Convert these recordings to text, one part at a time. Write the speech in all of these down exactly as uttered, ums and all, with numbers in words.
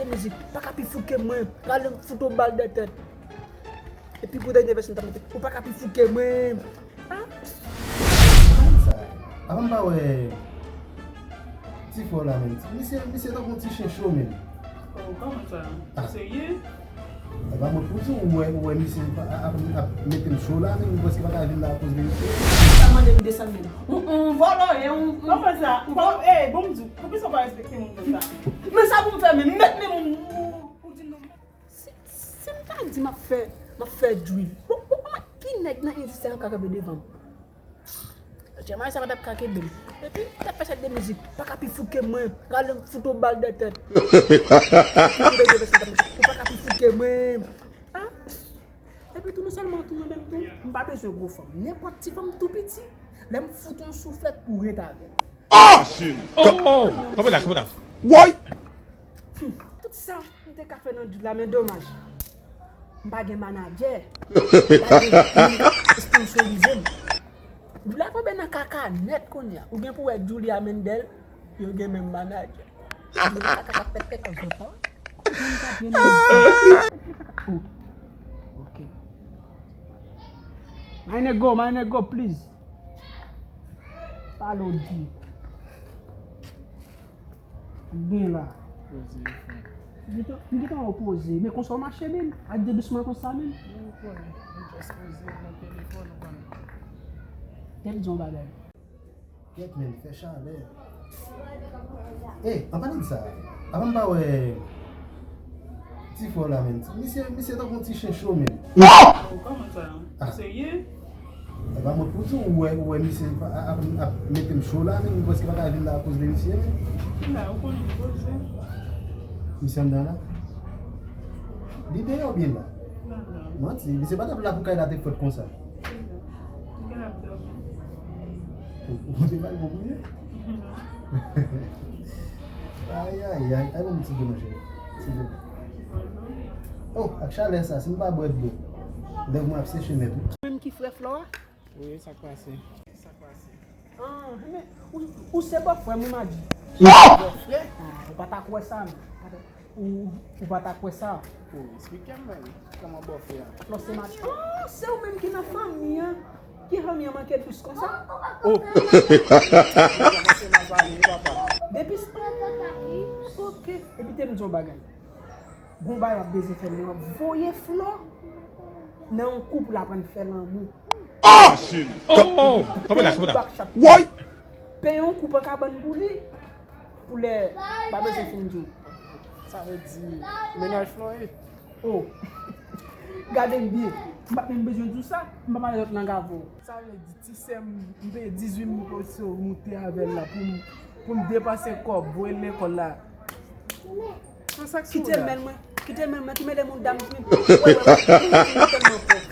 Mizik, pa ka pi fou ke mwen. Rale m fout ou bal dèyè tèt. Epi pou dènye vèsyon ta mete, ou pa ka pi fou ke mwen. Ah. Avan m pa wè ti frè w la menm. Misye, misye tankou yon ti chen cho menm. Oh, kòman sa? Ah. Ou serye? E pa mwen pou di w, ou wè, ou wè misye ap, ap, ap mete m cho la menm, ou prèske pa ka vin la akoz de misye. Sa mande m desann menm. On, on vòlò, e on, on... Kòman sa? Bon, ey, bon m di w, poukisa w pa respekte moun konsa? Men sa pou m fè menm, mèt men moun, ou, ou di non. Si, si m ta di m ap fè, m ap fè drill. Bon, bon, bon, ki nèg nan indistri a k ap ka kanpe devan m? Jemay sa pa t ap ka kenbe m. Epi, t ap fè sèt de mizik. Pa ka pi fou ke mwen. Rale m fout ou bal dèyè tèt. Ou pa ka pi fou ke mwen. Ah. Epi tou non sèlman tou mwen menm tou, m pa bezwen gwo fanm. Nenpòt ti fanm tou piti, lè m fout yon souflèt pou ret avè l. Ah! Oh! Kanpe la, kanpe la. Woy! Hmm, tout sa m te ka fè nan drill la, men domaj. M pa gen manadjè. M pa gen moun k ap sponsorize m. Drill la tonbe nan kaka nèt kounye a. Ou gen pou wè Julia Mendel, yo gen menm manadjè. Drill la kaka k ap fèt kaka zòt la. Oh. Ok. My nigga, my nigga, please. Pale w di. Byen la. Poze fò. M gentan, m gentan wè w poze. Men konsa w mache menm? Ak de dousman konsa menm? Ou konnen, m just poze nan telefòn, ou konnen. Tèt di yon bagay. Kèt, men, fè chalè. Ey, an palan de sa, avan m pa wè ti frè w la menm. Misye, misye tankou yon ti chen cho menm. Oh, kòman sa? Ah. Ou serye? E pa mwen pou di w, ou wè, ou wè misye ap, ap, ap mete m cho la menm, ou prèske pa ka vin la akoz de misye menm. Ki la, ou konnen m poze. Misye anndan la? Li deyò byen la? Anndan. Manti, misye pa t ap la pou kay la te frèt konsa. Li gen ap dòmi. Ou, ou te bay bon pou li? Ay, ay, ay, ay, bon, ti dlo, monchè. Ti dlo. Oh, ak chalè sa, si m pa bwè dlo, lèv mwen ap seche nèt, wi. Menm ki frè Flora? Wi, sa k pase? Sa k pase? Ah, men, ou, ou se bòfrè m, wi, Madi. Bòfrè? Ah, ou pa ta kwè sa, men. Ou, ou pa ta kwè sa. Oh, eksplike m, men. Kòman bòfrè a? Flò se Madi. Oh, se ou menm ki nan fanmi an. Ki fanmi an manke dous konsa? Oh! Kòmanse mal pale, wi, papa. Depi s-, ok. Epi te m di yon bagay. Gon bagay w ap bezwen fè, men w ap voye Flò nan yon koup pou l aprann fè lanmou. Ah! Oh! Kanpe la, kanpe la. Woy! Peye yon koup an kabann pou li, pou lè pa bezwen fin di w. Sa vle di, mennaj Flò ye? Oh! Gade m byen, m pa t menm bezwen di w sa, m pa pale lòt lang avè w. Sa vle di, ti sè m, m peye dizuit mil peso moute avè l la pou m, pou m depanse kòb, voye l lekòl la. Kite men mwen, kite men mwen, ki mele moun dam ki wè, wè, wè, moun tèlman pòv.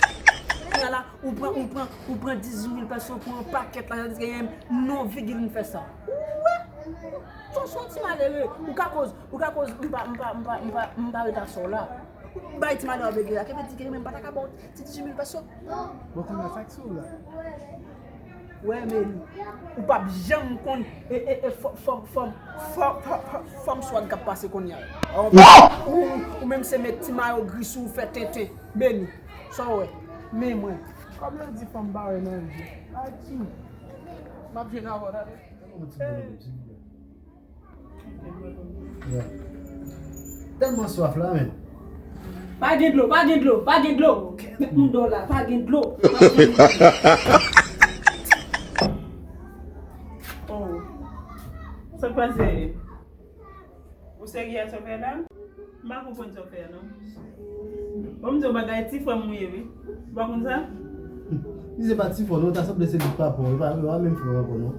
Kounye a la, ou pran, ou pran, ou pran dizuit mil peso pou yon pakèt la, tandis ke gen non vigil m fè sa. Ou wè? Son, son ti malere. Ou ka koz, ou ka koz, m pa, m pa, m pa, m pa, m pa ret ak sa w la. Bay ti malere bege la, ke vle di ke mwen m pa ta ka ba w ti dizuit mil peso. Bon, kounye a sa k sou w la? Wè, men, ou p ap janm konn, e, e, e, fò, fò, fò, fò, fò, fò, fò m swag k ap pase kounye a. Ou, ou, ou menm se met ti mayo gri sou ou fè tenten. Beni. Sa w wè? Men mwen. Kòm yo di fanm pa wè manje. Adjou. M ap jwenn avè w, tande. Yeah. Tèlman swaf la, men. Pa gen dlo, pa gen dlo, pa gen dlo. Met moun dò la, pa gen dlo. Pa gen dlo. Oh. Sa k pase? Ou serye ak sa w fè la? M pa konprann sa w fè a, non. Bon, m di w bagay, ti frè m ou ye, wi. Ou pa konn sa? Li se pa ti frè w, non, ta sanble se li papa w, e pa, e pa menm frè w ankò, non.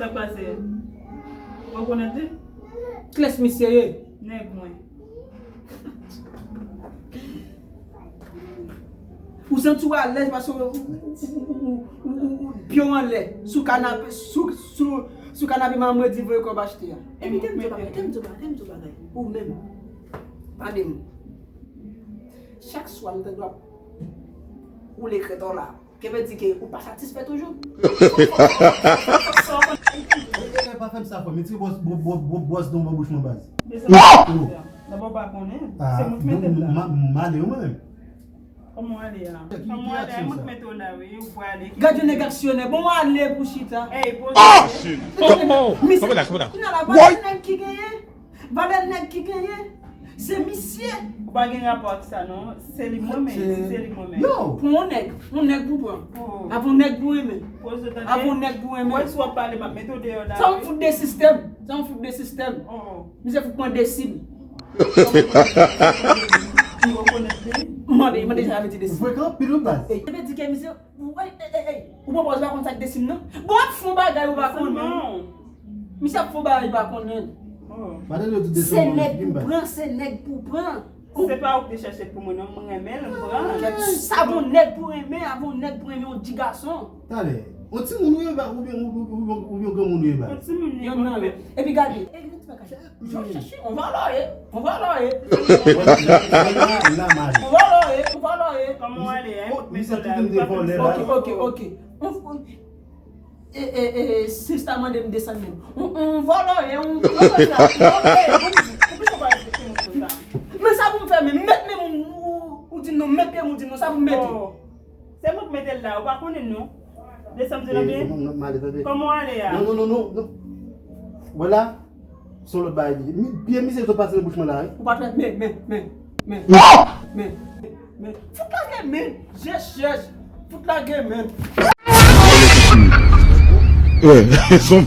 Sa k pase? Ou rekonèt li? Kiyès misye ye? Nèg mwen. Ou santi w alèz paske ou, ou, ou pye w anlè sou kanape, sou, sou, sou kanape mandredi voye kòb achte a. Epi, tande m di w bagay, tande m di w bagay, tande m di w bagay. Ou menm, pa de m. Chak swa m tande w ap woule krèt w la. Ke vle di ke ou pa satisfè toujou? Fòk, fòk, fòk, fòk, fòk, fòk, fòk, fòk, fòk, E, e, e, pa fè m sa, frè m. Retire bwòs, bwò-, bwò-, bwò-, bwòs nan bò bouch mwen, baz. Bezwen pa konnen. Dabò, w pa konnen. Se mwen ki mete l la. M ale, wi, mwen menm. Kòman w ale a? Kòman w ale a? E mwen ki mete w la, wi. Ou prale. Gad yon nèg aksyonè. Bon, w ale pou chita. Ey, poze. Misye, kounye a la, valè nèg ki genyen. Valè nèg ki genyen, se misye. Ou pa gen rapò ak sa, non. Se li mwen, men si se li mwen, men. Yo, pou yon nèg, yon nèg pou pran. Avè yon nèg pou renmen. Poze, tande. Avè yon nèg pou renmen. Wè, si w ap pale, m ap mete w deyò la, wi. Sa yon fout de sistèm. Sa yon fout de sistèm. Misye fout pran desim. Mande, mande sa vle di desim. Frekan anpil, wi, baz. Ey, vle di ke misye Ou, ey, ey, ey, ey, ou pran pòz ou pa konn sa k desim nan? Bon, w ap fè yon bagay ou pa konnen. Misye ap fè yon bagay li pa konnen. Se nèg pou pran, se nèg pou pran. Se pa ou ki te chèche l pou mwen, non, mwen renmen l, m pran. Sa bon nèg pou renmen, avè yon nèg pou renmen yon ti gason. Talè, yon timoun ou ye, ba, oubyen, oubyen, oubyen, oubyen yon granmoun ou ye, ba. Yon timoun li. Yon nan yo. Epi gade, e, gade ti bagay. Jan chèche, on va lòye, on va lòye. On va lòye, on va lòye. Kòman w ale a? Ou mete la, ou pa fè sa. Ok, ok, ok. On, on, e, e, e, sista mande m desann menm. On, on va lòye, on, on va lòye. Ok, bon, ou plis pa respekte moun konsa. Men sa pou m fè, men met men moun, ou, ou di non, met men moun, di non, sa pou m mete. Se mwen k mete l la, ou pa konnen non. Desann, se nan pye. Kòman w ale a? Non, non, non, non, non. Vwala. Se yon lòt bagay li ye. Pye misye sot pase nan bouch mwen la, wi. Ou pa t wè, men, men, men, men, men, men. Fout lage men. Jès, jès. Fout lage men. Wè, son.